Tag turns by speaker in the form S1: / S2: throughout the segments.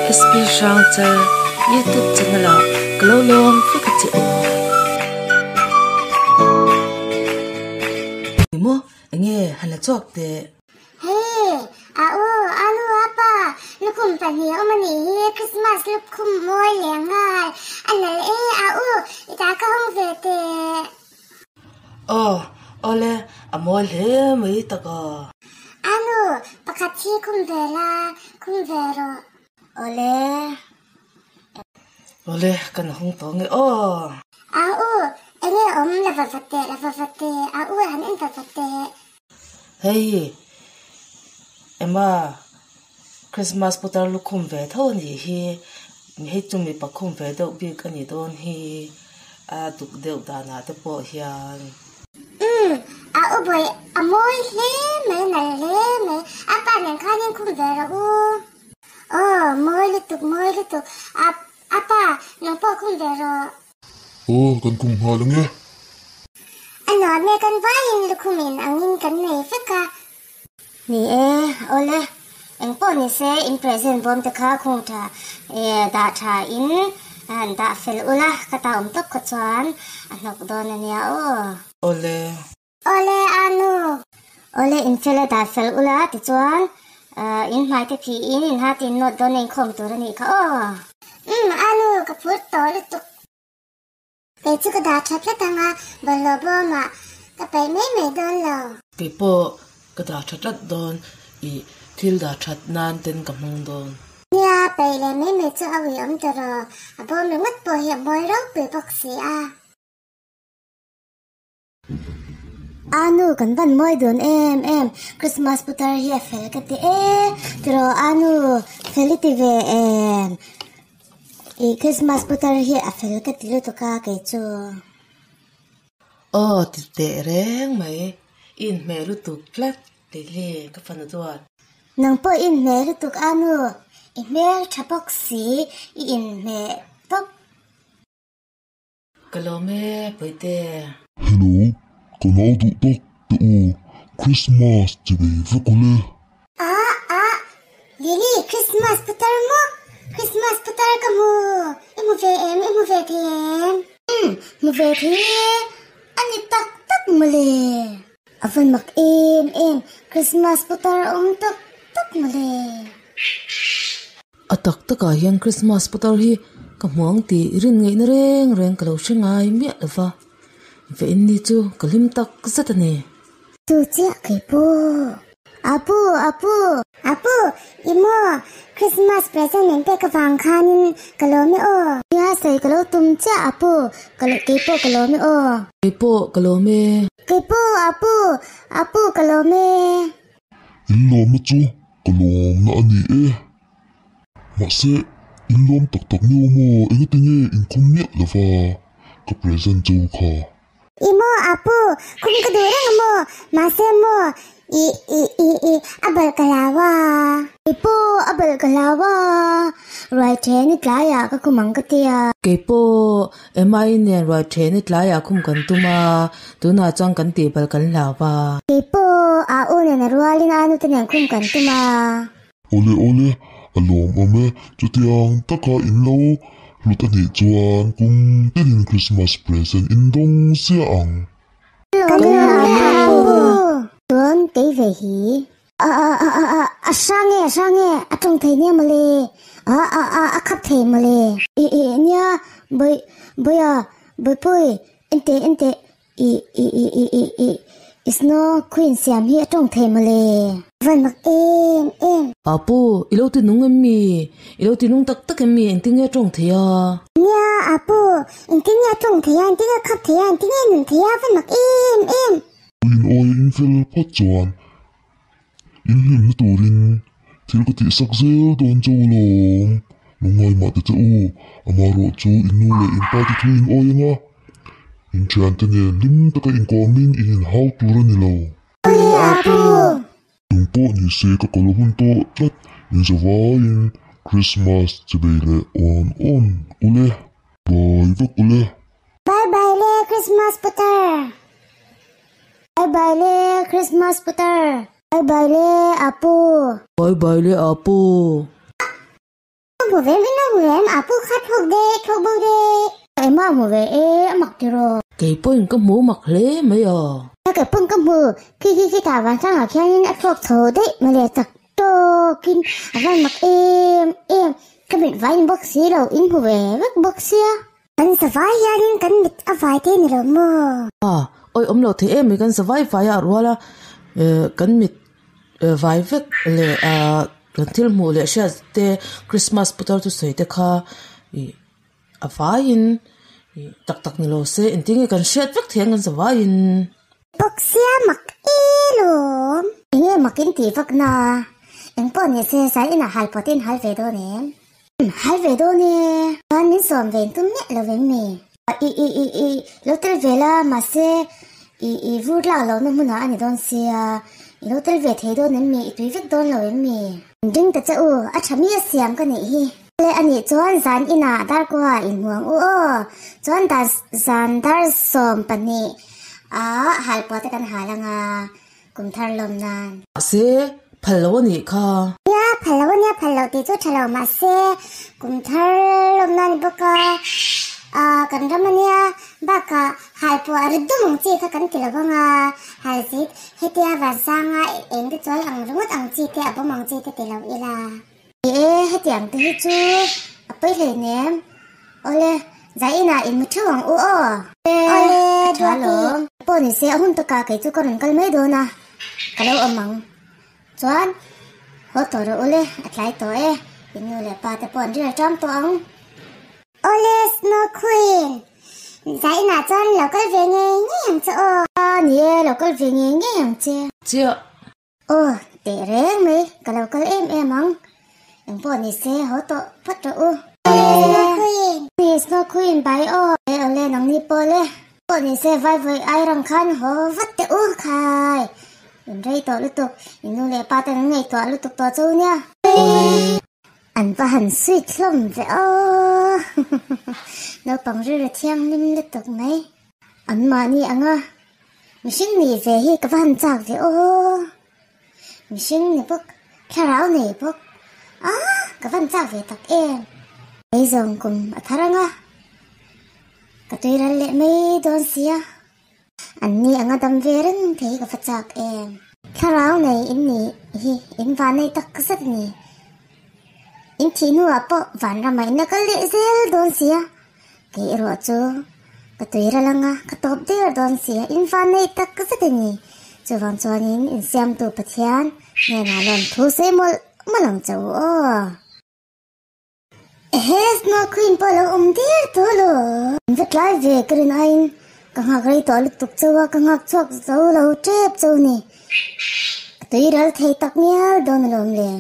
S1: SP Hrangchal YouTube channel ah ka lo lawm vek a che u. Ni maw enge han la chhuak teh.
S2: Hei, a u, a nu, a pa, lukhum pahnih awm a nih hi, Christmas lukhum mawi leh nghal a nalh e, a u, i ta ka hawng ve teh.
S1: Aw, awle, a mawi hle mai tak a.
S2: A nu, pakhat hi khum ve la, khum ve rawh. Awle.
S1: Awle, kan hawng tawh nge aw.
S2: A u, enge awm la va va teh, la va va teh, a u han en va va teh.
S1: Hei, Emma, Christmas putar lukhum ve tho a nih hi, hei chu mipa khum ve deuh bik a nih dawn hi a duk deuh danah te pawh hian.
S2: Umm, a u bawih a mawi hle mai, nalh hle mai, a pa nen khanin khum ve rawh u. Aw, mawi lutuk, mawi lutuk, a a pa nang pawh khum ve rawh.
S3: Aw, kan khum nghal ang e.
S2: A nuam e, kan vaiin lukhum in angin kan nei vek a. Ni e, awle, engpawh ni se in present bawm te kha khung tha dah tha in han dah fel ula, ka ta awm tawp kha chuan a hnawk dawn a nia aw.
S1: Awle.
S2: Awle Anu. Awle in fel a dah fel ula tichuan in hmai te phih in in ha tin nawt dawn a inkhawm tur a nih kha aw. Umm Anu ka phur tawh lutuk. Kei chu ka dah tha tlat ang a, bawlhhlawh bawmah ka paih mai mai dawn lo.
S1: Kei pawh ka dah tha tlat dawn i thil dah that nan ten ka hmang dawn.
S2: Nia, paih leh mai mai chu a ui awm ta rawh, a bawm ringawt pawh hi a mawi ropui bawk si a. A nu kan van mawi dun em em, Christmas putar hi a fel ka ti e, tiraw a nu fel i ti ve em, ih Christmas putar hi a fel ka ti lutuk a kei chu.
S1: Aw ti teh reng mai, i inhmeh lutuk tlat Lily ka fanu duat.
S2: Nang pawh i inhmeh lutuk a nu, i hmel tha bawk si i inhmeh tawp.
S1: Ka lawm e Puite.
S3: Hello, ka nau duh tawk te u, Christmas chi bei vek ule.
S2: A a, Lily Christmas putar maw? Christmas putar ka hmu, i hmu ve em, i hmu ve thei em? Umm, hmu ve thei e, a ni tak tak mawle. A va mak em em, Christmas putar a awm tak tak mawle.
S1: A tak takah hian Christmas putar hi ka hmu ang tih rin ngaihna reng reng ka lo hre ngai miah lo va, vein ni chu ka hlim tak zet a ni.
S2: Chu chiah kei pawh. Apu, apu. Apu, i maw? Christmas present min pek avang khanin ka lawm e aw. Nia sawi ka lo tum chiah apu, ka kei pawh ka lawm e aw.
S1: Kei pawh ka lawm e.
S2: Kei pawh apu, apu ka lawm e.
S3: In lawmna chu ka lawmna a ni e. Mahse, in lawm tak tak ni aw maw, engati nge in khum miah lova ka present chu kha.
S2: I maw apu, khum ka duh reng a maw, mahse maw i i i i a balh ka hlau a. I pu a balh ka hlau a, ruai then i tlaiah ka khum ang ka tia.
S1: Kei pawh Emma-i nen ruai then i tlaiah khum kan tum a, tunah chuan kan tih balh kan hlau a.
S2: Kei pawh a u nen a rualin a nute nen khum kan tum a.
S3: Awle awle, a lawmawm e, chutiang taka in lo hlut a nih chuan kum tinin Christmas present in dawng ziah ang.
S2: Kan lawm e apu. Chuan kei ve hi. A a a a a a hrang e a hrang e a tawng thei nia mawle a a a a khap thei mawle. I i nia bawi bawia bawipui enteh enteh I i i i i i i snow queen siam hi a tawng thei mawle. Van mak em em.
S1: Apu, i lo ti nung em mi? I lo ti nung tak tak em mi? Engtin nge a tawng thei a?
S2: Nia, Apu, engtin nge a tawng thei a, engtin nge a khap thei a, engtin nge a nun thei a, van mak em em.
S3: Puiin awi in fel phawt chuan in hlimna turin thil ka tihsak zel dawn chauh alawm. Lungngai mah ta che u, amaherawh chu in nu leh in pa te thu in awi ang a, in thiante nen hlim taka inkawmin in inhau tur a ni lo. Tung pawh ni se ka kal hun tawh tlat, inzavaiin Christmas chibei leh awn awn ule, bye vek ule.
S2: Bye bye le Christmas putar. Bye bye le Christmas putar. Bye bye le Apu.
S1: Bye bye le Apu.
S2: hmu ve em, in lo hmu ve em, Apu kha thlawk daih, thlawk bo daih. Emma hmu ve e, a mak tiraw?
S1: Kei pawhin ka hmu mak hle mai a.
S2: Kei pawhin ka hmu, khi khi khi tah vansangah khianin a thlawk chho daih mawle chak tawkin a van mak em em, ka mit vain bawk si lo, in hmu ve vek bawk sia. Kan zavai hianin kan mit a vai te ni lo maw?
S1: A, awi awm lo thei em mai kan zavai vai a rual a, kan mit vai vek leh kan thil hmuh leh hriat te Christmas putar thusawi te kha ih a vaiin ih tak tak ni lo se engtin nge kan hriat vek thei ang kan zavaiin.
S2: Bawk sia mak e lawm. Enge mak in tih vak na? Engpawh ni se zai inah hal pawt in hal ve dawn em? Hal ve dawn e. Chuan min sawm ve in tum miah lo em mi? I i i i lo tel ve la mahse i i vur lak lohna hmunah a ni dawn sia. I lo tel ve thei dawn em mi? I tui vek dawn lo em mi? Ding ta che u, a tha mi a siam ka nih hi. Le a nih chuan zan inah darkua inhmuang u aw. Chuan dar zan dar 12 ah halpuah te kan hal anga kum thar lawm nan.
S1: Mahse, phal lo a nih kha.
S2: Nia, phal lo a nia, phal loh tih chu tha lo mahse kum thar lawm nan ni bawk a, ah kan ram a nia, bakah halpuah ri dum ang chi kha kan ti lo vang a, halzit hetia vansanga eng te chuai ang ringawt ang chi te a bawm ang chi te ti lo ila. Ni e, hetiang te hi chu a pawi hleinem. Awle, Zainah in mu theuh ang u aw.
S4: Awle, a tha
S2: alawm. Pawh ni se, a hun takah kei chu ka rawn kal mai dawn a, ka lo awm ang. Chuan, haw tawh rawh ule, a tlai tawh e, in nu leh pa te pawh an ri ṭam tawh ang.
S4: Awle, Snow Queen, Zainah chuan lo kal ve ngei ngei ang che aw.
S2: Ni e, lo kal ve ngei ngei ang che.
S1: Chiah.
S2: Aw, teh reng mai, ka lo kal em em ang. Engpawh ni se, haw tawh phawt rawh u.
S4: Snow Queen!
S2: Ni, Snow Queen, bai aw. E awle, nangni pawh le. Pawh ni se, vai vawi ai rang khan haw vat teh u, khai. In rei tawh lutuk, in nu leh pa ten an ngaihtuah lutuk tawh chu nia. An va han sweet hlawm ve aw. Naupang rilru thianghlim lutuk mai. An mahni anga Mihring nih ve hi ka va han chak ve aw. Mihring ni bawk, thlarau nei bawk. Ah, ka va han chak ve tak em. Eizawng kum a thar anga, ka tui ral leh mai dawn sia. An ni anga dam ve reng thei hi ka va chak em. Thlarau nei in nih hi in van nei tak zet a ni. In thih hnuah pawh vanramah in la kal leh zel dawn sia. Kei erawh chu ka tui ral anga ka tawp der dawn si a, in van neih tak zet a ni. Chuvang chuanin insiamtu Pathian hnenah lawm thu sawi mawlh mawlh ang che u aw. Ehe, Snow Queen pawh lo awm der tawh lo. In va tlai ve ka rin aiin ka nghak rei tawh lutuk chauh a, ka nghak chhuak zo lo tep chauh ni. Ka tui ral thei tak ngial dawn alawm le.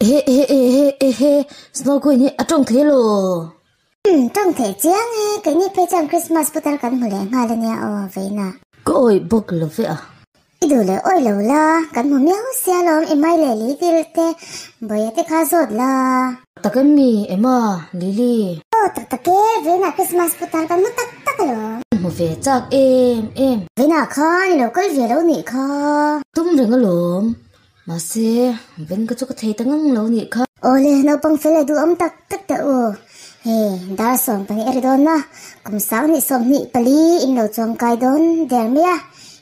S1: Ehe ehe ehe ehe, Snow Queen hi a tawng thei lo.
S2: Umm tawng theih chiang e, keini phei chuan Christmas putar kan hmu leh nghal ania aw Veina.
S1: Ka awih bawk lo ve a.
S2: I duh leh awih lo la, kan hmu miau sia lawm i mai leh Lily te Bawia te kha zawt la.
S1: Tak em mi Emma, Lily.
S2: Aw tak tak e, Veina Christmas putar kan hmu tak tak alawm.
S1: Hmu ve chak em em.
S2: Veina khan i lo kal ve lo nih kha.
S1: Tum reng alawm, Mahse, ven ka chu ka thei ta ngang lo nih kha.
S2: Awle, naupang fel leh duhawm tak tak teh u. Hei, dar 12 a ri dawn a, kum 10 24 in lo chuang kai dawn der mai a,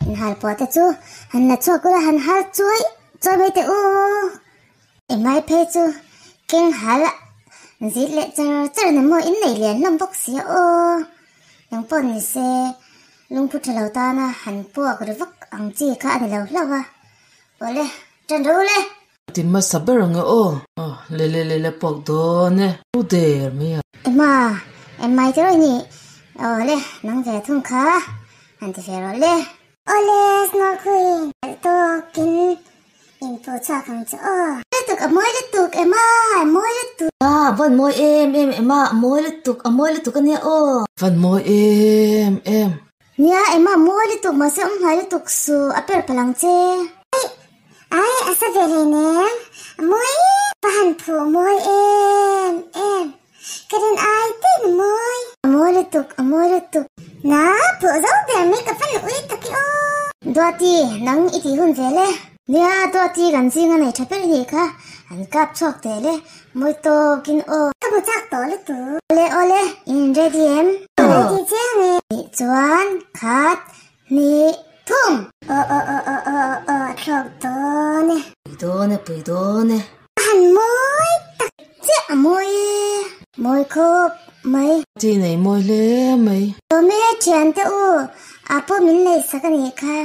S2: in hal pawh te chu han la chhuak ula han hal chuai chuai mai teh u. Emai phei chu keng hal zit leh char char na maw in nei lian hlawm bawk si a aw. Engpawh ni se, lungphu tha lo tana han puak ri vak ang chi kha a ni lo hlauh a. Awle, ṭan ro le.
S1: Ti hmasa ber ang e aw. Aw, le le le le puak dawn e. U der mai a.
S2: Emma, Emmai te rawih ni. Awle, nang ve thung kha. Han ti ve rawh le.
S4: Awle, Snow Queen, kalh tawkin in pu chhuak ang chu aw.
S2: Lutuk, a mawi lutuk, Emma, a mawi lutuk.
S1: A van mawi em em, Emma, a mawi lutuk, a mawi lutuk a nia aw. Van mawi em em.
S2: Nia Emma mawi lutuk mahse awm hnuai lutuk su a per palh ang che.
S4: Ai ai a sa ve hlei nem a mawi va han phuh mawi em em ka rin ai te in a mawi.
S2: A mawi lutuk a mawi lutuk.
S4: Na phuh zo ber mai ka fan ui tak i aw.
S2: Duati nang i tih hun vel e.
S4: Nia duati kan zinga nei tha ber anih kha, an kap chhuak teh le, mawi tawkin aw.
S2: Ka hmu chak tawh lutuk.
S4: Awle awle, in ready em?
S2: Ready chiang e.
S4: Nih chuan khat hnih thum.
S2: Aw aw aw aw aw aw a thlawk dawn e.
S1: Pui dawn e pui dawn e.
S2: A han mawi tak
S4: chiah a mawi e. Mawi khawp mai.
S1: Chi nei mawi hle mai.
S4: Lawm e thiante u, a pawh min leisak anih kha.